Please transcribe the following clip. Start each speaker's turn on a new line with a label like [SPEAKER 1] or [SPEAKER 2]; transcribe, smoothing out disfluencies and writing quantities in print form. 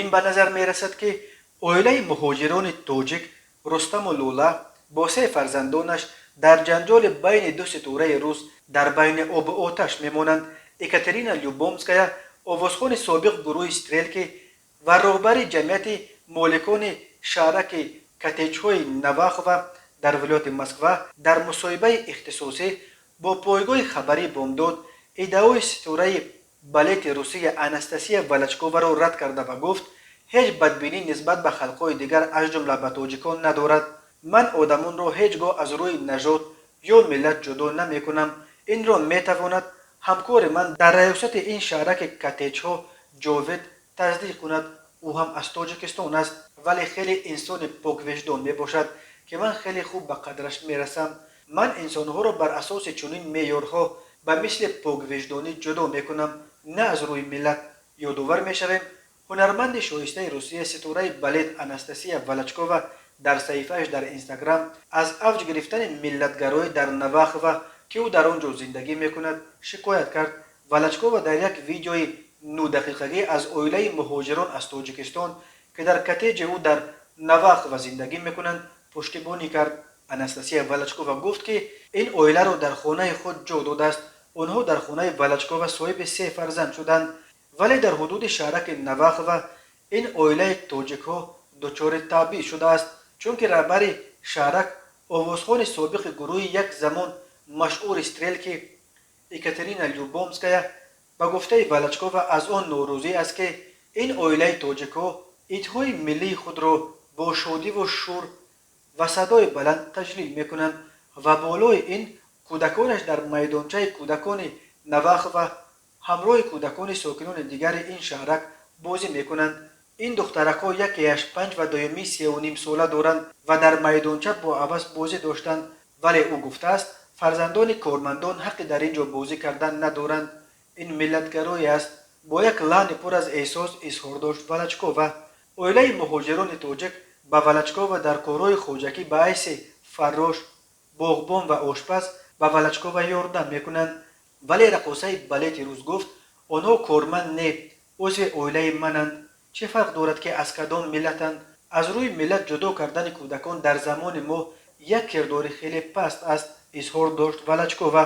[SPEAKER 1] Чунин ба назар мерасад, ки оилаи муҳоҷирони тоҷик Рустаму Лула бо се фарзандонаш дар ҷанҷоли байни ду ситораи рус дар байни обу оташ мемонанд. Екатерина Любомская, овозхони собиқ гурӯҳи «Стрелки» ва роҳбари ҷамъияти моликони шаҳраки коттеҷҳои Навахова дар вилояти Москва, дар мусоҳибаи ихтисосӣ бо пойгоҳи хабарии «Бомдод» иддаои ситораи балети Русия Анастасия Волочковаро рад карда ва гуфт, ҳеҷ бадбинӣ нисбат ба халқҳои дигар, аз ҷумла ба тоҷикон, надорад. «Ман одамонро ҳеҷ гоҳ аз рӯи нажод ё миллат ҷудо намекунам. Инро метавонад ҳамкори ман дар раёсати ин шаҳраки коттеҷҳо Ҷовид тасдиқ кунад. Ӯ ҳам аз Тоҷикистон аст, вале хеле инсони поквиҷдон мебошад, ки ман хеле хуб ба қадраш мерасам. Ман инсонҳоро бар асоси чунин меъёрҳо, ба мисли поквиҷдонӣ, ҷудо мекунам, на аз рӯи миллат». Ёдовар мешавем, ҳунарманди шоистаи Русия, ситораи балет Анастасия Волочкова дар саҳифааш дар Инстаграм аз авҷ гирифтани миллатгароӣ дар Навахова, ки ӯ дар он ҷо зиндагӣ мекунад, шикоят кард. Волочкова дар як видеои 9 дақиқагӣ аз оилаи муҳоҷирон аз Тоҷикистон, ки дар коттеҷи ӯ дар Навахова зиндагӣ мекунанд, пуштибонӣ кард. Анастасия Волочкова гуфт, ки ин оиларо дар хонаи худ ҷо додааст. Онҳо дар хонаи Волочкова соҳиби се фарзанд шуданд, вале дар ҳудуди шаҳраки Навахова ин оилаи тоҷикҳо дучори табъиз шудааст, чунки раҳбари шаҳрак, овозхони собиқи гурӯҳи як замон машҳури «Стрелки» Екатерина Любомская, ба гуфтаи Волочкова, аз он норозӣ аст, ки ин оилаи тоҷикҳо идҳои миллии худро бо шодиву шӯр ва садои баланд таҷлил мекунанд ва болои ин кӯдаконаш дар майдончаи кӯдакони Навахова ҳамроҳи кӯдакони сокинони дигари ин шаҳрак бозӣ мекунанд. Ин духтаракҳо якеяш 5 ва дуюмӣ 3,5 сола доранд ва дар майдонча бо ҳавас бозӣ доштанд, вале ӯ гуфтааст, фарзандони кормандон ҳаққи дар ин ҷо бозӣ кардан надоранд. Ин миллатгароӣ аст, бо як лаҳни пур аз эҳсос изҳор дошт Волочкова. Оилаи муҳоҷирони тоҷик ба Волочкова дар корҳои хоҷагӣ ба ҳайси фаррош, боғбон ва ошпаз ба Волочкова ёрдам мекунанд, вале раққосаи балети рус гуфт: «Онҳо корманд не, узви оилаи мананд. Чӣ фарқ дорад, ки аз кадом миллатанд? Аз рӯи миллат ҷудо кардани кӯдакон дар замони мо як кирдори хеле паст аст», изҳор дошт Волочкова.